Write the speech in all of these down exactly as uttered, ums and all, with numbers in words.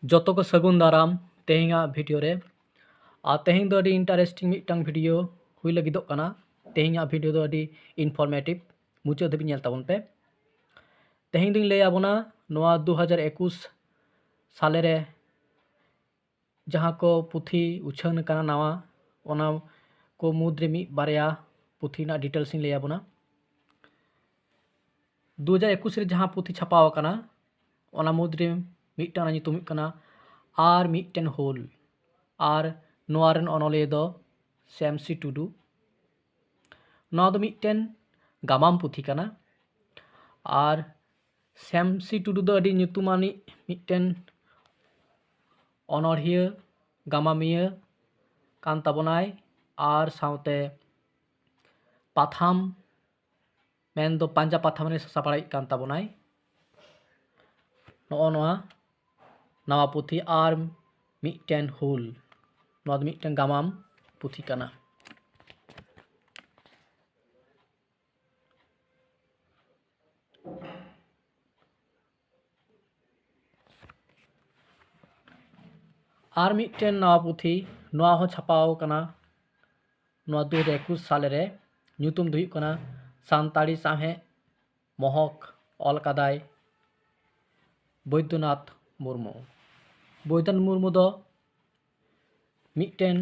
ᱡᱚᱛᱚ ᱠᱚ ᱥᱟᱹᱜᱩᱱ ᱫᱟᱨᱟᱢ ᱛᱮᱦᱮᱧᱟᱜ ᱵᱷᱤᱰᱤᱭᱳ ᱨᱮ᱾ ᱟᱨ ᱛᱮᱦᱮᱧ ᱫᱚ ᱟᱹᱰᱤ ᱤᱱᱴᱟᱨᱮᱥᱴᱤᱝ ᱢᱤᱫᱴᱟᱝ ᱵᱷᱤᱰᱤᱭᱳ ᱦᱩᱭ ᱞᱟᱹᱜᱤᱫᱚᱜ ᱠᱟᱱᱟ᱾ ᱛᱮᱦᱮᱧᱟᱜ ᱵᱷᱤᱰᱤᱭᱳ ᱫᱚ ᱟᱹᱰᱤ ᱤᱱᱯᱷᱚᱨᱢᱮᱴᱤᱵᱷ, ᱢᱩᱪᱟᱹᱫ ᱫᱷᱟᱹᱵᱤᱡ ᱧᱮᱞ ᱛᱟᱵᱚᱱ ᱯᱮ᱾ ᱛᱮᱦᱮᱧ ᱫᱚᱧ ᱞᱟᱹᱭ ᱟᱵᱚᱱᱟ ᱱᱚᱣᱟ ᱫᱩ ᱦᱟᱡᱟᱨ ᱮᱠᱩᱥ ᱥᱟᱞᱮ ᱨᱮ ᱡᱟᱦᱟᱸ ᱠᱚ ᱯᱩᱛᱷᱤ ᱩᱪᱷᱟᱹᱱ ᱠᱟᱱᱟ ᱱᱟᱣᱟ, ᱚᱱᱟ ᱠᱚ ᱢᱩᱫᱽᱨᱮ ᱢᱤᱫ ᱵᱟᱨᱭᱟ ᱯᱩᱛᱷᱤ ᱨᱮᱱᱟᱜ ᱰᱤᱴᱮᱞᱥ ᱤᱧ ᱞᱟᱹᱭ ᱟᱵᱚᱱᱟ᱾ ᱫᱩ ᱦᱟᱡᱟᱨ ᱮᱠᱩᱥ ᱨᱮ ᱡᱟᱦᱟᱸ ᱯᱩᱛᱷᱤ ᱪᱷᱟᱯᱟᱣ ᱟᱠᱟᱱᱟ, ᱚᱱᱟ ᱢᱩᱫᱽᱨᱮ ᱢᱤᱫᱴᱟᱝ ᱨᱮᱱᱟᱜ ᱧᱩᱛᱩᱢ ᱦᱩᱭᱩᱜ ᱠᱟᱱᱟ ᱟᱨ ᱢᱤᱫᱴᱮᱱ ᱦᱩᱞ, ᱟᱨ ᱱᱚᱣᱟ ᱨᱮᱱ ᱚᱱᱚᱞᱤᱭᱟᱹ ᱫᱚ ᱥᱮᱢᱥᱤ ᱴᱩᱰᱩ᱾ ᱱᱚᱣᱟ ᱫᱚ ᱢᱤᱫᱴᱮᱱ ᱜᱟᱢᱟᱢ ᱯᱩᱛᱷᱤ ᱠᱟᱱᱟ᱾ ᱟᱨ ᱥᱮᱢᱥᱤ ᱴᱩᱰᱩ ᱫᱚ ᱟᱹᱰᱤ ᱧᱩᱛᱩᱢᱟᱱᱤᱡ ᱢᱤᱫᱴᱮᱱ ᱚᱱᱚᱬᱦᱤᱭᱟᱹ, ᱜᱟᱢᱟᱢᱤᱭᱟᱹ ᱠᱟᱱ ᱛᱟᱵᱚᱱᱟᱭ᱾ ᱟᱨ ᱥᱟᱶᱛᱮ ᱯᱟᱛᱷᱟᱢ, ᱢᱮᱱᱫᱚ ᱯᱟᱸᱡᱟ ᱯᱟᱛᱷᱟᱢ ᱨᱮ ᱥᱟᱥᱟᱯᱲᱟᱣᱤᱡ ᱠᱟᱱ ᱛᱟᱵᱚᱱᱟᱭ᱾ ᱱᱚᱜᱼᱚ ᱱᱚᱣᱟ ᱱᱟᱣᱟ ᱯᱩᱛᱷᱤ ᱟᱨ ᱢᱤᱫᱴᱮᱱ ᱦᱩᱞ, ᱱᱚᱣᱟ ᱫᱚ ᱢᱤᱫᱴᱮᱱ ᱜᱟᱢᱟᱢ ᱯᱩᱛᱷᱤ ᱠᱟᱱᱟ᱾ ᱟᱨ ᱢᱤᱫᱴᱮᱱ ᱱᱟᱣᱟ ᱯᱩᱛᱷᱤ, ᱱᱚᱣᱟ ᱦᱚᱸ ᱪᱷᱟᱯᱟᱣ ᱟᱠᱟᱱᱟ ᱱᱚᱣᱟ ᱫᱩ ᱦᱟᱡᱟᱨ ᱮᱠᱩᱥ ᱥᱟᱞᱮ ᱨᱮ᱾ ᱧᱩᱛᱩᱢ ᱫᱚ ᱦᱩᱭᱩᱜ ᱠᱟᱱᱟ ᱥᱟᱱᱛᱟᱲᱤ ᱥᱟᱶᱦᱮᱫ ᱢᱚᱦᱚᱠ, ᱚᱞ ᱠᱟᱫᱟᱭ ᱵᱳᱭᱫᱚᱱᱟᱛᱷ ᱢᱩᱨᱢᱩ᱾ ᱵᱳᱭᱫᱚᱱᱟᱛᱷ ᱢᱩᱨᱢᱩ ᱫᱚ ᱢᱤᱫᱴᱮᱱ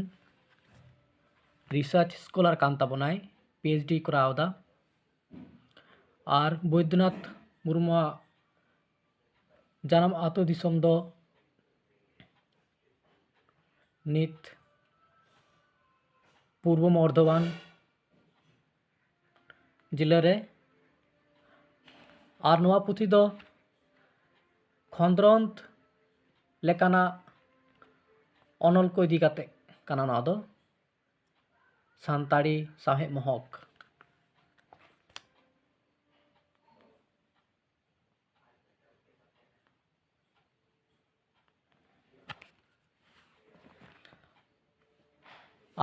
ᱨᱤᱥᱟᱨᱪ ᱥᱠᱚᱞᱟᱨ ᱠᱟᱱ ᱛᱟᱵᱚᱱᱟᱭ, ᱯᱤ ᱮᱭᱤᱪ ᱰᱤ ᱠᱚᱨᱟᱣ ᱮᱫᱟ᱾ ᱟᱨ ᱵᱳᱭᱫᱚᱱᱟᱛᱷ ᱢᱩᱨᱢᱩᱣᱟᱜ ᱡᱟᱱᱟᱢ ᱟᱹᱛᱩ ᱫᱤᱥᱚᱢ ᱫᱚ ᱱᱤᱛ ᱯᱩᱨᱵᱚ ᱵᱚᱨᱫᱷᱚᱢᱟᱱ ᱡᱮᱞᱟ ᱨᱮ᱾ ᱟᱨ ᱱᱚᱣᱟ ᱯᱩᱛᱷᱤ ᱫᱚ ᱠᱷᱚᱸᱫᱽᱨᱚᱸᱫᱽ ᱞᱮᱠᱟᱱᱟᱜ ᱚᱱᱚᱞ ᱠᱚ ᱤᱫᱤ ᱠᱟᱛᱮ ᱠᱟᱱᱟ᱾ ᱱᱚᱣᱟ ᱫᱚ ᱥᱟᱱᱛᱟᱲᱤ ᱥᱟᱶᱦᱮᱫ ᱢᱚᱦᱚᱠ᱾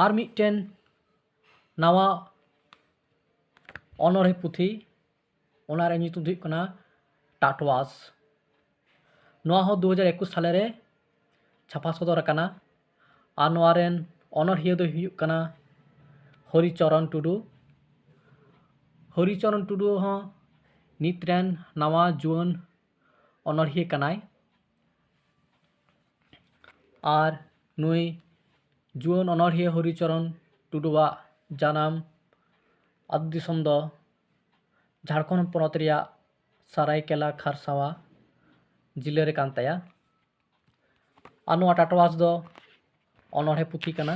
ᱟᱨ ᱢᱤᱫᱴᱮᱱ ᱱᱟᱣᱟ ᱚᱱᱚᱬᱦᱮ ᱯᱩᱛᱷᱤ, ᱚᱱᱟ ᱨᱮᱭᱟᱜ ᱧᱩᱛᱩᱢ ᱫᱚ ᱦᱩᱭᱩᱜ ᱠᱟᱱᱟ ᱴᱟᱴᱣᱟᱥ᱾ ᱱᱚᱣᱟ ᱦᱚᱸ ᱫᱩ ᱦᱟᱡᱟᱨ ᱮᱠᱩᱥ ᱥᱟᱞᱮ ᱨᱮ ᱪᱷᱟᱯᱟ ᱥᱚᱫᱚᱨ ᱟᱠᱟᱱᱟ᱾ ᱟᱨ ᱱᱚᱣᱟ ᱨᱮᱱ ᱚᱱᱚᱬᱦᱤᱭᱟᱹ ᱫᱚᱭ ᱦᱩᱭᱩᱜ ᱠᱟᱱᱟ ᱦᱚᱨᱤᱪᱚᱨᱚᱱ ᱴᱩᱰᱩ᱾ ᱦᱚᱨᱤᱪᱚᱨᱚᱱ ᱴᱩᱰᱩ ᱦᱚᱸ ᱱᱤᱛ ᱨᱮᱱ ᱱᱟᱣᱟ ᱡᱩᱣᱟᱹᱱ ᱚᱱᱚᱬᱦᱤᱭᱟᱹ ᱠᱟᱱᱟᱭ᱾ ᱟᱨ ᱱᱩᱭ ᱡᱩᱣᱟᱹᱱ ᱚᱱᱚᱬᱦᱤᱭᱟᱹ ᱦᱚᱨᱤᱪᱚᱨᱚᱱ ᱴᱩᱰᱩᱣᱟᱜ ᱡᱟᱱᱟᱢ ᱟᱹᱛᱩ ᱫᱤᱥᱚᱢ ᱫᱚ ᱡᱷᱟᱲᱠᱷᱚᱸᱰ ᱯᱚᱱᱚᱛ ᱨᱮᱭᱟᱜ ᱥᱟᱨᱟᱭᱠᱮᱞᱟ ᱠᱷᱟᱨᱥᱟᱣᱟ ᱡᱤᱞᱟᱹ ᱨᱮ ᱠᱟᱱ ᱛᱟᱭᱟ᱾ ᱟᱨ ᱱᱚᱣᱟ ᱴᱟᱴᱣᱟᱥ ᱫᱚ ᱚᱱᱚᱬᱦᱮ ᱯᱩᱛᱷᱤ ᱠᱟᱱᱟ᱾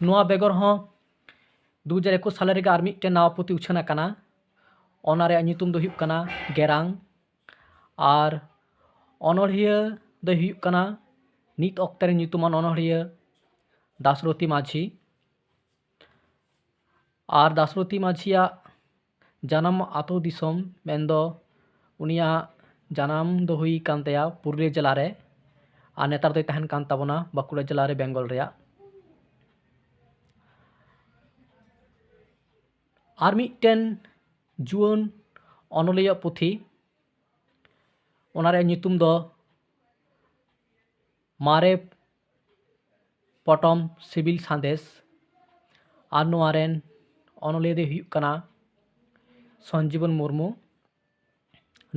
ᱱᱚᱣᱟ ᱵᱮᱜᱚᱨ ᱦᱚᱸ ᱫᱩ ᱦᱟᱡᱟᱨ ᱮᱠᱩᱥ ᱥᱟᱞᱮ ᱨᱮᱜᱮ ᱟᱨ ᱢᱤᱫᱴᱮᱱ ᱱᱟᱣᱟ ᱯᱩᱛᱷᱤ ᱩᱪᱷᱟᱹᱱ ᱟᱠᱟᱱᱟ᱾ ᱚᱱᱟ ᱨᱮᱭᱟᱜ ᱧᱩᱛᱩᱢ ᱫᱚ ᱦᱩᱭᱩᱜ ᱠᱟᱱᱟ ᱜᱮᱨᱟᱝ᱾ ᱟᱨ ᱚᱱᱚᱬᱦᱤᱭᱟᱹ ᱫᱚᱭ ᱦᱩᱭᱩᱜ ᱠᱟᱱᱟ ᱱᱤᱛ ᱚᱠᱛᱮ ᱨᱮ ᱧᱩᱛᱩᱢᱟᱱ ᱚᱱᱚᱬᱦᱤᱭᱟᱹ ᱫᱟᱥᱨᱚᱛᱤ ᱢᱟᱹᱡᱷᱤ᱾ ᱟᱨ ᱫᱟᱥᱨᱚᱛᱤ ᱢᱟᱹᱡᱷᱤᱭᱟᱜ ᱡᱟᱱᱟᱢ ᱟᱛᱳ ᱫᱤᱥᱚᱢ, ᱢᱮᱱᱫᱚ ᱩᱱᱤᱭᱟᱜ ᱡᱟᱱᱟᱢ ᱫᱚ ᱦᱩᱭ ᱠᱟᱱ ᱛᱟᱭᱟ ᱯᱩᱨᱩᱞᱤᱭᱟᱹ ᱡᱮᱞᱟ ᱨᱮ, ᱟᱨ ᱱᱮᱛᱟᱨ ᱫᱚᱭ ᱛᱟᱦᱮᱱ ᱠᱟᱱ ᱛᱟᱵᱚᱱᱟ ᱵᱟᱸᱠᱩᱲᱟ ᱡᱮᱞᱟ ᱨᱮ, ᱵᱮᱝᱜᱚᱞ ᱨᱮᱭᱟᱜ᱾ ᱟᱨ ᱢᱤᱫᱴᱮᱱ ᱡᱩᱣᱟᱹᱱ ᱚᱱᱚᱞᱤᱭᱟᱹ ᱯᱩᱛᱷᱤ, ᱚᱱᱟ ᱨᱮᱭᱟᱜ ᱧᱩᱛᱩᱢ ᱫᱚ ᱢᱟᱨᱮ ᱯᱚᱴᱚᱢ ᱥᱤᱵᱤᱞ ᱥᱟᱸᱫᱮᱥ᱾ ᱟᱨ ᱱᱚᱣᱟ ᱨᱮᱱ ᱚᱱᱚᱞᱤᱭᱟᱹ ᱫᱚᱭ ᱦᱩᱭᱩᱜ ᱠᱟᱱᱟ ᱥᱚᱧᱡᱤᱵᱚᱱ ᱢᱩᱨᱢᱩ᱾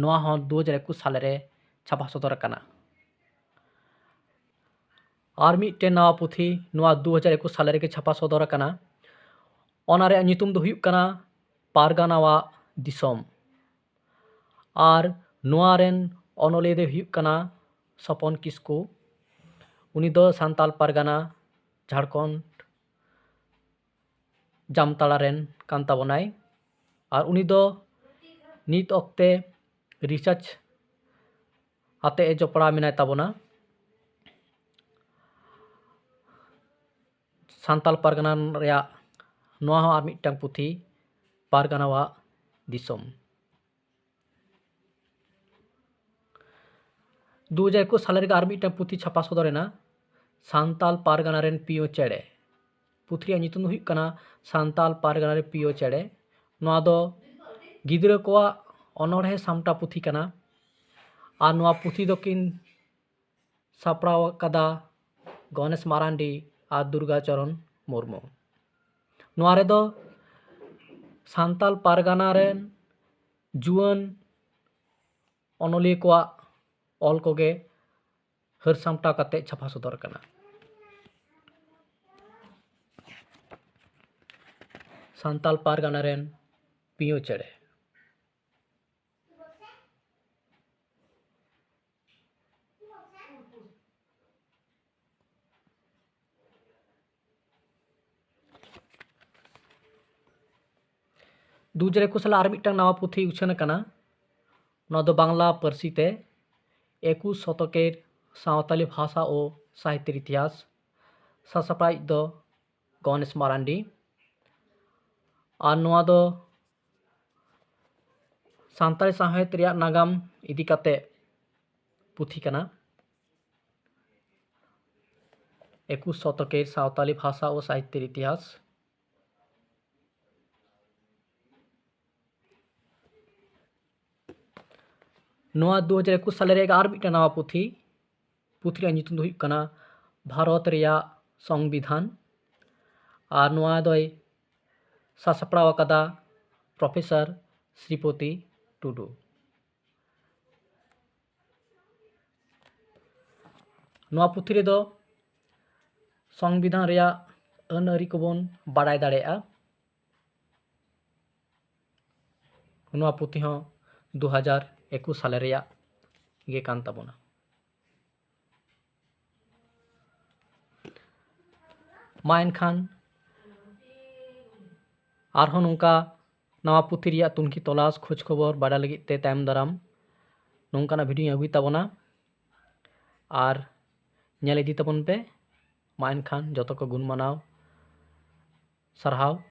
ᱱᱚᱣᱟ ᱦᱚᱸ ᱫᱩ ᱦᱟᱡᱟᱨ ᱮᱠᱩᱥ ᱥᱟᱞᱮ ᱨᱮ ᱪᱷᱟᱯᱟ ᱥᱚᱫᱚᱨ ᱟᱠᱟᱱᱟ᱾ ᱟᱨ ᱢᱤᱫᱴᱮᱱ ᱱᱟᱣᱟ ᱯᱩᱛᱷᱤ ᱱᱚᱣᱟ ᱫᱩ ᱦᱟᱡᱟᱨ ᱮᱠᱩᱥ ᱥᱟᱞᱮ ᱨᱮᱜᱮ ᱪᱷᱟᱯᱟ ᱥᱚᱫᱚᱨ ᱟᱠᱟᱱᱟ᱾ ᱚᱱᱟ ᱨᱮᱭᱟᱜ ᱧᱩᱛᱩᱢ ᱫᱚ ᱦᱩᱭᱩᱜ ᱠᱟᱱᱟ ᱯᱟᱨᱜᱟᱱᱟᱣᱟᱜ ᱫᱤᱥᱚᱢ᱾ ᱟᱨ ᱱᱚᱣᱟ ᱨᱮᱱ ᱚᱱᱚᱞᱤᱭᱟᱹ ᱫᱚᱭ ᱦᱩᱭᱩᱜ ᱠᱟᱱᱟ ᱥᱚᱯᱚᱱ ᱠᱤᱥᱠᱩ᱾ ᱩᱱᱤ ᱫᱚ ᱥᱟᱱᱛᱟᱞ ᱯᱟᱨᱜᱟᱱᱟ, ᱡᱷᱟᱲᱠᱷᱚᱸᱰ, ᱡᱟᱢᱛᱟᱲᱟ ᱨᱮᱱ ᱠᱟᱱ ᱛᱟᱵᱚᱱᱟᱭ᱾ ᱟᱨ ᱩᱱᱤ ᱫᱚ ᱱᱤᱛ ᱚᱠᱛᱮ ᱨᱤᱥᱟᱨᱪ ᱟᱛᱮ ᱮ ᱡᱚᱯᱲᱟᱣ ᱢᱮᱱᱟᱭ ᱛᱟᱵᱚᱱᱟ᱾ ᱥᱟᱱᱛᱟᱞ ᱯᱟᱨᱜᱟᱱᱟ ᱨᱮᱭᱟᱜ ᱱᱚᱣᱟ ᱦᱚᱸ ᱟᱨ ᱢᱤᱫᱴᱟᱝ ᱯᱩᱛᱷᱤ, ᱯᱟᱨᱜᱟᱱᱟᱣᱟᱜ ᱫᱤᱥᱚᱢ᱾ ᱫᱩ ᱦᱟᱡᱟᱨ ᱮᱠᱩᱥ ᱥᱟᱞᱮ ᱨᱮᱜᱮ ᱟᱨ ᱢᱤᱫᱴᱟᱝ ᱯᱩᱛᱷᱤ ᱪᱷᱟᱯᱟ ᱥᱚᱫᱚᱨ ᱮᱱᱟ, ᱥᱟᱱᱛᱟᱞ ᱯᱟᱨᱜᱟᱱᱟ ᱨᱮᱱ ᱯᱤᱭᱳ ᱪᱮᱬᱮ᱾ ᱯᱩᱛᱷᱤ ᱨᱮᱭᱟᱜ ᱧᱩᱛᱩᱢ ᱫᱚ ᱦᱩᱭᱩᱜ ᱠᱟᱱᱟ ᱥᱟᱱᱛᱟᱞ ᱯᱟᱨᱜᱟᱱᱟ ᱨᱮ ᱯᱤᱭᱳ ᱪᱮᱬᱮ᱾ ᱱᱚᱣᱟ ᱫᱚ ᱜᱤᱫᱽᱨᱟᱹ ᱠᱚᱣᱟᱜ ᱚᱱᱚᱬᱦᱮ ᱥᱟᱢᱴᱟᱣ ᱯᱩᱛᱷᱤ ᱠᱟᱱᱟ᱾ ᱟᱨ ᱱᱚᱣᱟ ᱯᱩᱛᱷᱤ ᱫᱚᱠᱤᱱ ᱥᱟᱯᱲᱟᱣ ᱟᱠᱟᱫᱟ ᱜᱚᱱᱮᱥ ᱢᱟᱨᱟᱱᱰᱤ ᱟᱨ ᱫᱩᱨᱜᱟ ᱪᱚᱨᱚᱱ ᱢᱩᱨᱢᱩ᱾ ᱱᱚᱣᱟ ᱨᱮᱫᱚ ᱥᱟᱱᱛᱟᱞ ᱯᱟᱨᱜᱟᱱᱟ ᱨᱮᱱ ᱡᱩᱣᱟᱹᱱ ᱚᱱᱚᱞᱤᱭᱟᱹ ᱠᱚᱣᱟᱜ ᱚᱞ ᱠᱚᱜᱮ ᱦᱟᱹᱨ ᱥᱟᱢᱴᱟᱣ ᱠᱟᱛᱮ ᱪᱷᱟᱯᱟ ᱥᱚᱫᱚᱨ ᱠᱟᱱᱟ᱾ ᱥᱟᱱᱛᱟᱞ ᱯᱟᱨᱜᱟᱱᱟ ᱨᱮᱱ ᱯᱤᱭᱳ ᱪᱮᱬᱮ᱾ ᱫᱩ ᱦᱟᱡᱟᱨ ᱮᱠᱩᱥ ᱥᱟᱞ ᱟᱨ ᱢᱤᱫᱴᱟᱝ ᱱᱟᱣᱟ ᱯᱩᱛᱷᱤ ᱩᱪᱷᱟᱹᱱ ᱟᱠᱟᱱᱟ᱾ ᱱᱚᱣᱟ ᱫᱚ ᱵᱟᱝᱞᱟ ᱯᱟᱹᱨᱥᱤ ᱛᱮ ᱮᱠᱩᱥ ᱥᱚᱛᱚᱠᱮᱨ ᱥᱟᱶᱛᱟᱞᱤ ᱵᱷᱟᱥᱟ ᱳ ᱥᱟᱦᱤᱛᱭᱚ ᱤᱛᱤᱦᱟᱥ᱾ ᱥᱟᱥᱟᱯᱲᱟᱣᱤᱡ ᱫᱚ ᱜᱚᱱᱮᱥ ᱢᱟᱨᱟᱱᱰᱤ᱾ ᱟᱨ ᱱᱚᱣᱟ ᱫᱚ ᱥᱟᱱᱛᱟᱲᱤ ᱥᱟᱶᱦᱮᱫ ᱨᱮᱭᱟᱜ ᱱᱟᱜᱟᱢ ᱤᱫᱤ ᱠᱟᱛᱮ ᱯᱩᱛᱷᱤ ᱠᱟᱱᱟ᱾ ᱮᱠᱩᱥ ᱥᱚᱛᱚᱠᱮᱨ ᱥᱟᱶᱛᱟᱞᱤ ᱵᱷᱟᱥᱟ ᱳ ᱥᱟᱦᱤᱛᱭᱚ ᱤᱛᱤᱦᱟᱥ᱾ ᱱᱚᱣᱟ ᱫᱩ ᱦᱟᱡᱟᱨ ᱮᱠᱩᱥ ᱥᱟᱞᱮ ᱨᱮᱭᱟᱜ ᱟᱨ ᱢᱤᱫᱴᱟᱝ ᱱᱟᱣᱟ ᱯᱩᱛᱷᱤ᱾ ᱯᱩᱛᱷᱤ ᱨᱮᱭᱟᱜ ᱧᱩᱛᱩᱢ ᱫᱚ ᱦᱩᱭᱩᱜ ᱠᱟᱱᱟ ᱵᱷᱟᱨᱚᱛ ᱨᱮᱭᱟᱜ ᱥᱚᱝᱵᱤᱫᱷᱟᱱ᱾ ᱟᱨ ᱱᱚᱣᱟ ᱫᱚᱭ ᱥᱟᱥᱟᱯᱲᱟᱣ ᱟᱠᱟᱫᱟ ᱯᱨᱚᱯᱷᱮᱥᱚᱨ ᱥᱨᱤᱯᱚᱛᱤ ᱴᱩᱰᱩ᱾ ᱱᱚᱣᱟ ᱯᱩᱛᱷᱤ ᱨᱮᱫᱚ ᱥᱚᱝᱵᱤᱫᱷᱟᱱ ᱨᱮᱭᱟᱜ ᱟᱹᱱ ᱟᱹᱨᱤ ᱠᱚᱵᱚᱱ ᱵᱟᱲᱟᱭ ᱫᱟᱲᱮᱭᱟᱜᱼᱟ᱾ ᱱᱚᱣᱟ ᱯᱩᱛᱷᱤ ᱦᱚᱸ ᱫᱩ ᱦᱟᱡᱟᱨ ᱮᱠᱩᱥ ᱥᱟᱞᱮ ᱨᱮᱭᱟᱜ ᱜᱮ ᱠᱟᱱ ᱛᱟᱵᱚᱱᱟ᱾ ᱢᱟ ᱮᱱᱠᱷᱟᱱ ᱟᱨᱦᱚᱸ ᱱᱚᱝᱠᱟ ᱱᱟᱣᱟ ᱯᱩᱛᱷᱤ ᱨᱮᱭᱟᱜ ᱛᱩᱱᱠᱷᱤ ᱛᱚᱞᱟᱥ ᱠᱷᱳᱡᱽ ᱠᱷᱚᱵᱚᱨ ᱵᱟᱰᱟᱭ ᱞᱟᱹᱜᱤᱫ ᱛᱮ ᱛᱟᱭᱚᱢ ᱫᱟᱨᱟᱢ ᱱᱚᱝᱠᱟᱱᱟᱜ ᱵᱷᱤᱰᱤᱭᱳᱧ ᱟᱹᱜᱩᱭ ᱛᱟᱵᱚᱱᱟ᱾ ᱟᱨ ᱧᱮᱞ ᱤᱫᱤ ᱛᱟᱵᱚᱱ ᱯᱮ᱾ ᱢᱟ ᱮᱱᱠᱷᱟᱱ ᱡᱚᱛᱚ ᱠᱚ ᱜᱩᱱ ᱢᱟᱱᱟᱣ, ᱥᱟᱨᱦᱟᱣ᱾